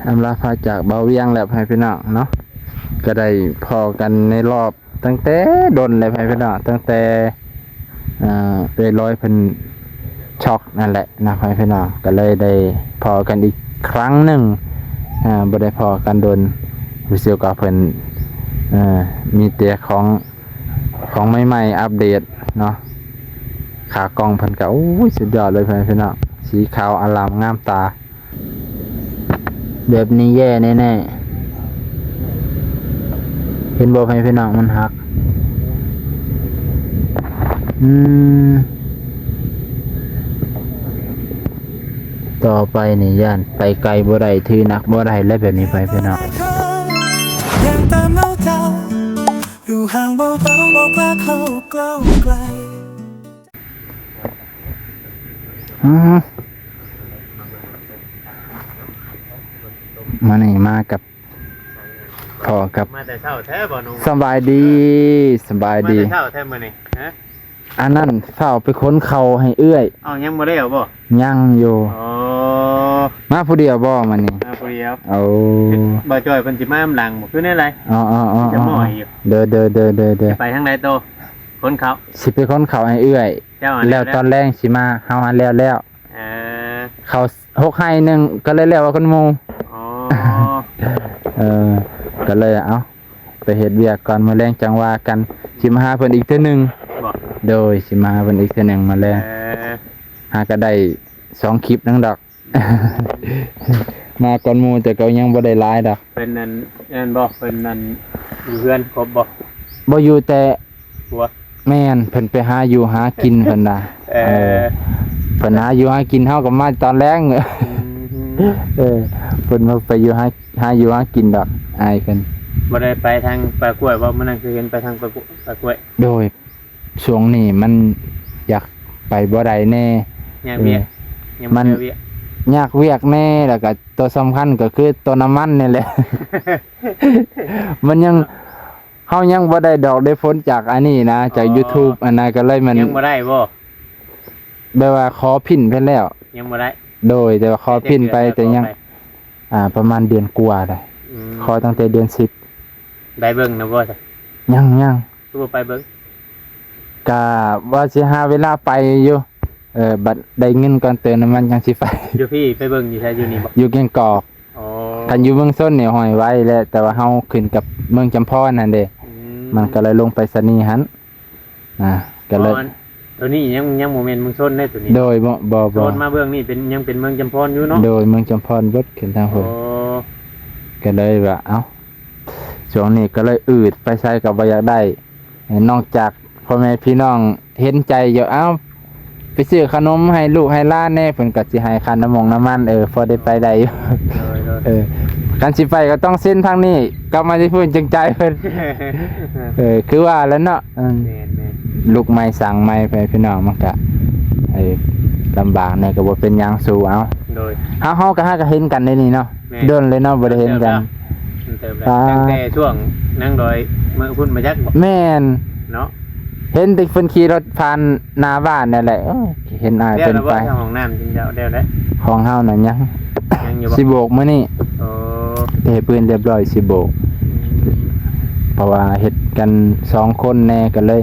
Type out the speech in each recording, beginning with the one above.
ອຳລາພາຈາກບ່າວວຽງແລ້ວ ພໍ່ແມ່ພີ່ນ້ອງເນາະ, ກໍໄດ້ພໍ້ກັນໃນລອບຕັ້ງແຕ່ດົນແລ້ວ ພໍ່ແມ່ພີ່ນ້ອງ, ຕັ້ງແຕ່ ເອີ ເອື້ອຍລອຍເພິ່ນຊັອກນັ້ນແຫຼະນະ ພໍ່ແມ່ພີ່ນ້ອງ, ກໍເລີຍໄດ້ພໍ້ກັນອີກຄັ້ງໜຶ່ງ. ເອີ ບໍ່ໄດ້ພໍ້ກັນດົນ, ຮູ້ສຶກວ່າເພິ່ນ ເອີ ມີແຕ່ຂອງ ຂອງໃໝ່ໆອັບເດດເນາະ. ຂາກ້ອງເພິ່ນກໍ ໂອ້ຍ ສຸດຍອດເລີຍ ພໍ່ແມ່ພີ່ນ້ອງ, ສີຂາວອາລາມງາມຕາ. ແບບນີ້ແຍ່ແນ່ໆ. ເຫັນບໍ່ ພໍ່ແມ່ພີ່ນ້ອງ, ມັນຫັກ. ອືມ ຕໍ່ໄປນີ້ຢ້ານໄປໄກບໍ່ໄດ້, ຖືໜັກບໍ່ໄດ້ແລ້ວ ແບບນີ້ ພໍ່ແມ່ພີ່ນ້ອງ. ມື້ນີ້ມາກັບ ພໍ້ກັບ ມາແຕ່ເຊົ້າແທ້ບໍ່ໜຸ່ມ? ສະບາຍດີ ສະບາຍດີ. ມາແຕ່ເຊົ້າແທ້ມື້ນີ້ ຮະ? ອັນນັ້ນຟ້າວໄປຂົນເຂົ້າໃຫ້ເອື້ອຍ. ເອົ້າ ຍັງບໍ່ແລ້ວບໍ່? ຍັງຢູ່. ອໍ ມາຜູ້ດຽວບໍ່ມື້ນີ້? ມາຜູ້ດຽວ. ໂອ້ ບ່າວຈ້ອຍເພິ່ນຊິມານຳຫຼັງບໍ່ ຄືແນວໃດ? ອໍໆໆ ຈະໝໍ້ຢູ່. ເດີໆ ຈະໄປທາງໃດໂຕ? ຂົນເຂົ້າ. ຊິໄປຂົນເຂົ້າໃຫ້ເອື້ອຍ. ເຈົ້າ ແລ້ວຕອນແລງຊິມາ, ເຮົາຫັ້ນແລ້ວແລ້ວ. ເອີ ເຂົ້າຫົກໄຮ່ໜຶ່ງ ກໍເລີຍແລ້ວກວ່າຄົນໝູ່. ອໍ ເອີ ກໍເລີຍ ເອົ້າ ໄປເຮັດວຽກກ່ອນ, ມື້ແລງຈັ່ງວ່າກັນ. ຊິມາຫາເພິ່ນອີກເທື່ອໜຶ່ງ. ບໍ່? ໂດຍ ຊິມາຫາເພິ່ນອີກເທື່ອໜຶ່ງມື້ແລງ. ເອີ ຫາກໍໄດ້ສອງຄລິບໜຶ່ງດອກ. ມາກ່ອນໝູ່ ແຕ່ກໍຍັງບໍ່ໄດ້ຫຼາຍດອກ. ເພິ່ນນັ້ນ ນັ້ນບໍ່? ເພິ່ນນັ້ນຢູ່ເຮືອນຄົບບໍ່? ບໍ່ຢູ່ແຕ່ ຜົວ. ແມ່ນ ເພິ່ນໄປຫາຢູ່ຫາກິນເພິ່ນນະ. ເອີ ເອີ ເພິ່ນຫາຢູ່ຫາກິນ, ເຮົາກໍມາຕອນແລງ. ອືມ ເອີ ເພິ່ນບໍ່ໄປຢູ່ຫາ ຫາຢູ່ຫາກິນດອກ ອ້າຍເພິ່ນ. ບໍ່ໄດ້ໄປທາງປ່າກ້ວຍບໍ່? ມື້ນັ້ນຄືເຫັນໄປທາງປ່າກ້ວຍ ປ່າກ້ວຍ. ໂດຍ ຊ່ວງນີ້ມັນຢາກໄປບໍ່ໄດ້ແດ່. ຍາກວຽກ. ເອີ ຍັງບໍ່ ມັນ ໄດ້ວຽກ. ຍາກວຽກແດ່ ແລ້ວກໍຕົວສຳຄັນກໍຄືຕົວນ້ຳມັນນີ້ແຫຼະ. ມັນຍັງ ເຮົາຍັງບໍ່ໄດ້ດອກໄດ້ຜົນຈາກອັນນີ້ນະ, ຈາກ ອໍ ຢູທູບ ອັນນັ້ນ ກໍເລີຍມັນ ຍັງບໍ່ໄດ້ບໍ່? ແບບວ່າຂໍພິນເພິ່ນແລ້ວ. ຍັງບໍ່ໄດ້. ໂດຍ ແຕ່ວ່າຂໍພິນໄປ ແຕ່ຍັງ ແຕ່ເດືອນ ອ່າ ປະມານເດືອນກວ່າໄດ໋. ອືມ ຂໍຕັ້ງແຕ່ເດືອນສິບ. ໄດ້ເບິ່ງນະບໍ່? ຍັງ ຍັງ. ຄືບໍ່ໄປເບິ່ງ? ກະວ່າຊິຫາເວລາໄປຢູ່. ເອີ ບັດໄດ້ເງິນກ່ອນເຕີມນ້ຳມັນຈັ່ງຊິໄປ. ຢູ່ພີ້ໄປເບິ່ງຢູ່ໃສ? ຢູ່ນີ້ບໍ່? ຢູ່ແກ້ງກອກ. ອໍ ຄັນຢູ່ເມືອງຊົນນີ້ຫ້ອຍໄວແຫຼະ, ແຕ່ວ່າເຮົາຂຶ້ນກັບເມືອງຈຳພອນຫັ້ນເດ້. ອືມ ມັນກໍເລີຍລົງໄປສະນີຫັ້ນນະ. ກໍເລີຍ ອໍ ອັນ ໂຕນີ້ຍັງ ຍັງບໍ່ແມ່ນເມືອງຊົນເດ້ໂຕນີ້. ໂດຍ ບໍ່ ບໍ່ ບໍ່. ໂຊນມາເບື້ອງນີ້ເປັນ ຍັງເປັນເມືອງຈຳພອນຢູ່ເນາະ. ໂດຍ ເມືອງຈຳພອນເບິດຂຶ້ນທາງພຸ້ນ. ອໍ ກໍເລີຍວ່າ ເອົ້າ ຊ່ວງນີ້ກໍເລີຍອືດ, ໄປໃສກໍບໍ່ຢາກໄດ້. ນອກຈາກພໍ່ແມ່ພີ່ນ້ອງເຫັນໃຈຢູ່, ເອົ້າ ໄປຊື້ຂະໜົມໃຫ້ລູກໃຫ້ຫຼານແດ່, ເພິ່ນກໍຊິໃຫ້ຄ່ານ້ຳມົງນ້ຳມັນ, ເອີ ພໍໄດ້ໄປໄດ້ຢູ່. ໂດຍ ໂດຍ. ເອີ ຄັນຊິໄປກໍຕ້ອງເຊັນທາງນີ້, ກັບມາທີ່ພຸ້ນຈຶ່ງຈ່າຍເພິ່ນ. ເອີ ຄືວ່າແຫຼະເນາະ. ອືມ ແມ່ນໆ. ລຸກໃໝ່ສ້າງໃໝ່ ພໍ່ແມ່ພີ່ນ້ອງ, ມັນກະ ເອີ ລຳບາກແດ່ ກໍບໍ່ເປັນຫຍັງ ສູ້ເອົາ. ໂດຍ. ເຮົາ ເຮົາກໍຫາກໍເຫັນກັນໃນນີ້ເນາະ. ແມ່ນ. ດົນເລີຍເນາະ ບໍ່ໄດ້ເຫັນກັນ. ເຕີບແລ້ວ ຕັ້ງແຕ່ຊ່ວງນາງດອຍເມືອພຸ້ນມາຈັກບໍ່? ແມ່ນເນາະ. ເຫັນແຕ່ເພິ່ນຂີ່ລົດຜ່ານໜ້າບ້ານນັ້ນແຫຼະ. ໂອ້ຍ ເຫັນອ້າຍເພິ່ນໄປ. ແລ້ວລະບໍ່ ຫ້ອງນ້ຳຈຶ່ງຈະແລ້ວແຫຼະ? ຂອງເຮົານະຍັງ. ຍັງຢູ່ບໍ່? ຊິໂບກມື້ນີ້. ໂອ້ ເຮັດພື້ນຮຽບຮ້ອຍ ຊິໂບກ. ອືມ ເພາະວ່າເຮັດກັນສອງຄົນແດ່ ກໍເລີຍ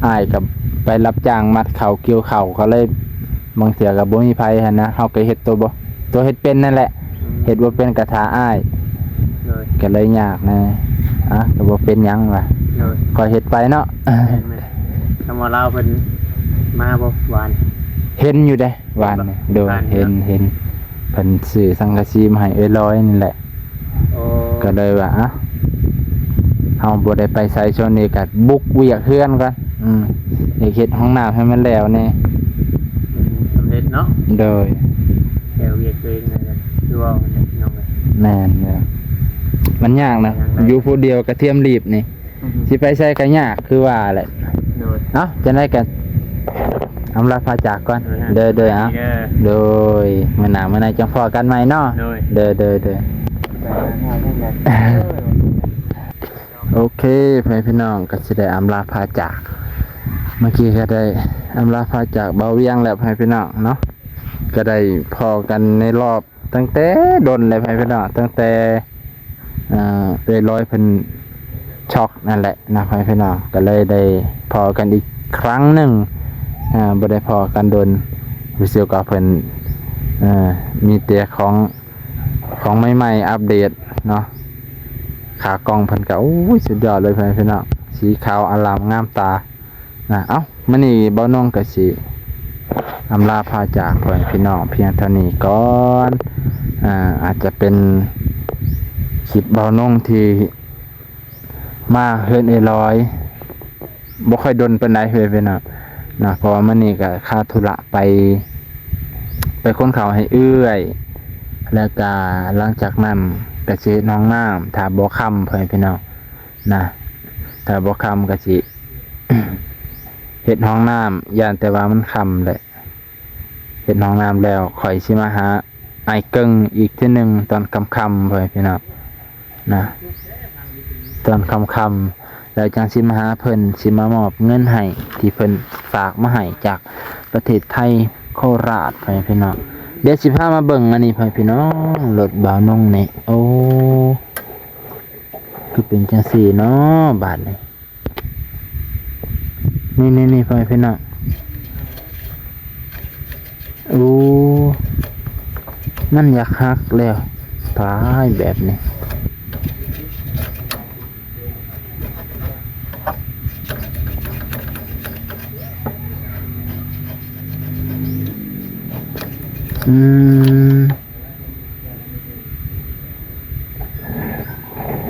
ອ້າຍກໍໄປຮັບຈ້າງມັດເຂົ້າ ກ່ຽວເຂົ້າ ກໍເລີຍ ບາງເທື່ອກໍບໍ່ມີໃຜຫັ້ນນະ, ເຮົາກໍເຮັດຕົວບໍ່ ຕົວເຮັດເປັນນັ້ນແຫຼະ. ອືມ ເຮັດບໍ່ເປັນກໍຖ້າອ້າຍ. ໂດຍ. ກໍເລີຍຍາກແດ່. ອ່ະ ກໍບໍ່ເປັນຫຍັງວ່າ. ໂດຍ. ຄ່ອຍເຮັດໄປເນາະ. ແມ່ນໆ. ຄຳວ່າລາວເພິ່ນມາບໍ່ວານ? ເຫັນຢູ່ເດ້ ວານນີ້. ໂດຍ. ເຫັນ ເຫັນ ເພິ່ນຊື້ສັງກະສີມາໃຫ້ເອື້ອຍລອຍນີ້ແຫຼະ. ໂອ້ ກໍເລີຍວ່າ ອ່ະ ເຮົາບໍ່ໄດ້ໄປໃສ ຊ່ວງນີ້ກໍບຸກວຽກເຮືອນກ່ອນ. ອືມ ຢາກເຮັດຫ້ອງນ້ຳໃຫ້ມັນແລ້ວແດ່. ອືມ ສຳເລັດເນາະ. ໂດຍ. ແລ້ວວຽກຕົວເອງນັ້ນແຫຼະ ຄືເວົ້ານັ້ນແຫຼະ ພີ່ນ້ອງເອີຍ. ແມ່ນເດີ ມັນຍາກນະ ຍັງໄດ້ ຢູ່ຜູ້ດຽວກະທຽມລີບນີ້. ອືມ ຊິໄປໃສກໍຍາກ ຄືວ່າແຫຼະ. ໂດຍ. ເອົ້າ ຈັ່ງໃດກໍອຳລາພາຈາກກ່ອນ. ໂດຍ ໂດຍ ໂດຍ. ເອົ້າ ເດີ ໂດຍ ມື້ໜ້າມື້ໃນຈັ່ງພໍ້ກັນໃໝ່ເນາະ. ໂດຍ ໂດຍ ໂດຍ ໂດຍ. ໂອເຄ ພໍ່ແມ່ພີ່ນ້ອງ ກໍຊິໄດ້ອຳລາພາຈາກ, ເມື່ອກີ້ກໍໄດ້ອຳລາພາຈາກບ່າວວຽງແລ້ວ ພໍ່ແມ່ພີ່ນ້ອງເນາະ, ກໍໄດ້ພໍ້ກັນໃນລອບ ຕັ້ງແຕ່ດົນແລ້ວ ພໍ່ແມ່ພີ່ນ້ອງ, ຕັ້ງແຕ່ ເອີ ເອື້ອຍລອຍເພິ່ນຊັອກນັ້ນແຫຼະນະ ພໍ່ແມ່ພີ່ນ້ອງ, ກໍເລີຍໄດ້ພໍ້ກັນອີກຄັ້ງໜຶ່ງ. ອາ ບໍ່ໄດ້ພໍ້ກັນດົນ, ຮູ້ສຶກວ່າເພິ່ນ ເອີ ມີແຕ່ຂອງ ຂອງໃໝ່ໆອັບເດດເນາະ. ຂາກ້ອງເພິ່ນກໍ ໂອ້ຍ ສຸດຍອດເລີຍ ພໍ່ແມ່ພີ່ນ້ອງ, ສີຂາວອາລາມງາມຕານະ. ເອົ້າ ມື້ນີ້ບ່າວນົງກໍຊິອຳລາພາຈາກ ພໍ່ແມ່ພີ່ນ້ອງພຽງເທົ່ານີ້ກ່ອນ. ອາ ອາດຈະເປັນຄລິບບ່າວນົງທີ່ ມາເຮືອນເອື້ອຍລອຍບໍ່ຄ່ອຍດົນປານໃດ ເອີຍ ພີ່ນ້ອງນະ, ເພາະວ່າມື້ນີ້ກໍຄາທຸລະໄປ ໄປຂົນເຂົ້າໃຫ້ເອື້ອຍ, ແລ້ວກໍຫຼັງຈາກນັ້ນກໍຊິເຮັດຫ້ອງນ້ຳ ຖ້າບໍ່ຄ່ຳ ພໍ່ແມ່ພີ່ນ້ອງນະ, ຖ້າບໍ່ຄ່ຳກໍຊິເຮັດຫ້ອງນ້ຳ, ຢ້ານແຕ່ວ່າມັນຄ່ຳແຫຼະ. ເຮັດຫ້ອງນ້ຳແລ້ວ ຂ້ອຍຊິມາຫາອ້າຍເກິ່ງອີກເທື່ອໜຶ່ງຕອນຄ່ຳໆ ພໍ່ແມ່ພີ່ນ້ອງນະ, ຕອນຄ່ຳໆ ແລ້ວຈັ່ງຊິມາຫາເພິ່ນ, ຊິມາມອບເງິນໃຫ້ ທີ່ເພິ່ນຝາກມາໃຫ້ຈາກປະເທດໄທ ໂຄລາດ ພໍ່ແມ່ພີ່ນ້ອງ. ດຽວຊິພາມາເບິ່ງອັນນີ້ ພໍ່ແມ່ພີ່ນ້ອງ, ລົດບ່າວນົງນີ້ ໂອ້ ຄືເປັນຈັ່ງຊີ້ເນາະບາດນີ້. ນີ້ໆໆ ພໍ່ແມ່ພີ່ນ້ອງ, ໂອ້ ມັນຢາກຫັກແລ້ວ, ຕາຍແບບນີ້. ອື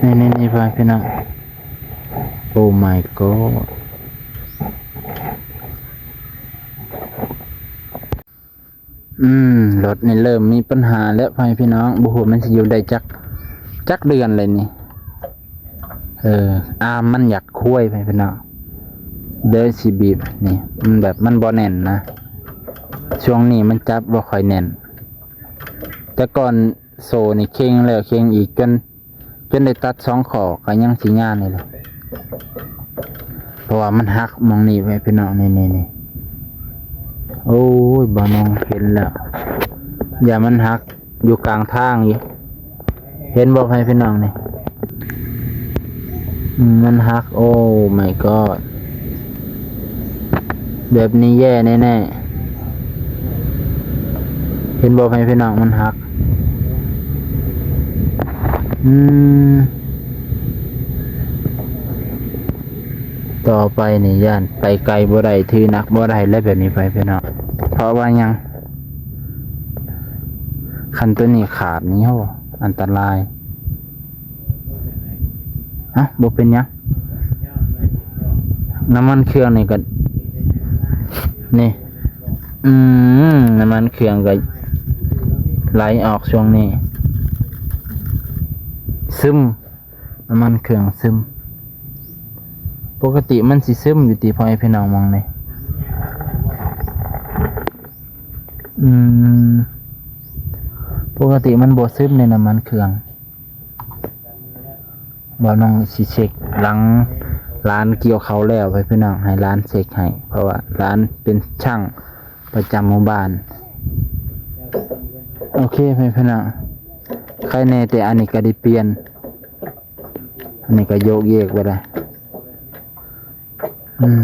ມ ນີ້ໆໆ ພໍ່ແມ່ພີ່ນ້ອງ. Oh my god. ອືມ ລົດນີ້ເລີ່ມມີບັນຫາແລ້ວ ພໍ່ແມ່ພີ່ນ້ອງ, ບໍ່ຮູ້ມັນຊິຢູ່ໄດ້ຈັກ ຈັກເດືອນແລ້ວນີ້. ເອີ ອາມມັນຢາກຄວາຍ ພໍ່ແມ່ພີ່ນ້ອງ, ເດີຊິບີບນີ້ ມັນແບບມັນບໍ່ແໜ້ນນະ, ຊ່ວງນີ້ມັນຈັບບໍ່ຄ່ອຍແໜ້ນ. ແຕ່ກ່ອນໂສ້ນີ້ເຄັ່ງແລ້ວເຄັ່ງອີກ ຈົນ ຈົນໄດ້ຕັດສອງຂໍ້ກໍຍັງຊິຍາວນີ້ແຫຼະ, ເພາະວ່າມັນຫັກໝ່ອງນີ້ໄວ້ພີ່ນ້ອງ. ນີ້ໆໆ ໂອ້ຍ ບ່າວນ້ອງເຫັນແລ້ວ ຢ້ານມັນຫັກຢູ່ກາງທາງຢູ່. ເຫັນບໍ່ ພໍ່ແມ່ພີ່ນ້ອງນີ້? ອືມ ມັນຫັກ. Oh my god. ແບບນີ້ແຍ່ແນ່ໆ. ເຫັນບໍ່ ພໍ່ແມ່ພີ່ນ້ອງ? ມັນຫັກ. ອືມ ຕໍ່ໄປນີ້ຢ້ານໄປໄກບໍ່ໄດ້ ຖືໜັກບໍ່ໄດ້ແລ້ວ ແບບນີ້ ພໍ່ແມ່ພີ່ນ້ອງ. ເພາະວ່າຫຍັງ? ຄັນຕົວນີ້ຂາດນີ້ ໂອ້ ອັນຕະລາຍ. ຮະ ບໍ່ເປັນຫຍັງ. ນ້ຳມັນເຄື່ອງນີ້ກໍ ນີ້ ອືມ ນ້ຳມັນເຄື່ອງກໍໄຫຼອອກຊ່ວງນີ້. ຊຶມ ນ້ຳມັນເຄື່ອງຊຶມ. ປົກກະຕິມັນຊິຊຶມຢູ່ຕິ ພໍ່ແມ່ພີ່ນ້ອງ ໝ່ອງນີ້? ອືມ ປົກກະຕິມັນບໍ່ຊຶມໃນນ້ຳມັນເຄື່ອງ. ບ່າວນ້ອງຊິເຊັກຫຼັງຫຼານກ່ຽວເຂົ້າແລ້ວ ໃຫ້ພີ່ນ້ອງ ໃຫ້ຫຼານເຊັກໃຫ້ ເພາະວ່າຫຼານເປັນຊ່າງປະຈຳໝູ່ບ້ານ. ໂອເຄ ໃຫ້ພີ່ນ້ອງ ໄຄແນ່ແຕ່ອັນນີ້ກໍໄດ້ປ່ຽນ, ອັນນີ້ກໍໂຍກເຢກໄປແລ້ວ. ອືມ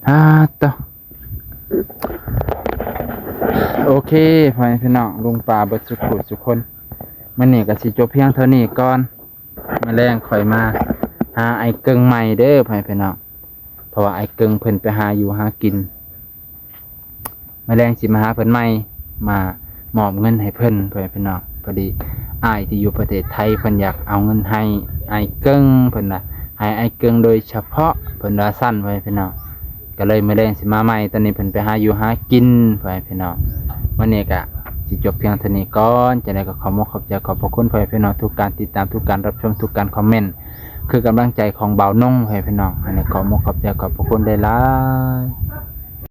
ອາ ໂຕ ໂອເຄ ພໍ່ແມ່ພີ່ນ້ອງ ລຸງປ້າເບິດສຸຂູສຸຄົນ, ມື້ນີ້ກໍຊິຈົບພຽງເທົ່ານີ້ກ່ອນ. ມື້ແລງຂ້ອຍມາຫາອ້າຍເກິ່ງໃໝ່ເດີ ພໍ່ແມ່ພີ່ນ້ອງ, ເພາະວ່າອ້າຍເກິ່ງເພິ່ນໄປຫາຢູ່ຫາກິນ. ມື້ແລງຊິມາຫາເພິ່ນໃໝ່ ມາມອບເງິນໃຫ້ເພິ່ນ ພໍ່ແມ່ພີ່ນ້ອງ. ພໍດີອ້າຍທີ່ຢູ່ປະເທດໄທເພິ່ນຢາກເອົາເງິນໃຫ້ອ້າຍເກິ່ງ ເພິ່ນວ່າ ໃຫ້ອ້າຍເກິ່ງໂດຍສະເພາະ ເພິ່ນວ່າຊັ້ນ ພໍ່ແມ່ພີ່ນ້ອງ. ກໍເລີຍມື້ແລງຊິມາໃໝ່, ຕອນນີ້ເພິ່ນໄປຫາຢູ່ຫາກິນ ພໍ່ແມ່ພີ່ນ້ອງ. ມື້ນີ້ກະຊິຈົບພຽງເທົ່ານີ້ກ່ອນ. ຈັ່ງໃດກໍຂໍຂອບອົກຂອບໃຈຂອບພະຄຸນ ພໍ່ແມ່ພີ່ນ້ອງ ທຸກການຕິດຕາມ ທຸກການຮັບຊົມ ທຸກການຄອມເມັນ ຄືກຳລັງໃຈຂອງບ່າວນົງ ພໍ່ແມ່ພີ່ນ້ອງ. ອັນນີ້ຂໍຂອບອົກຂອບໃຈຂອບພະຄຸນຫຼາຍໆ.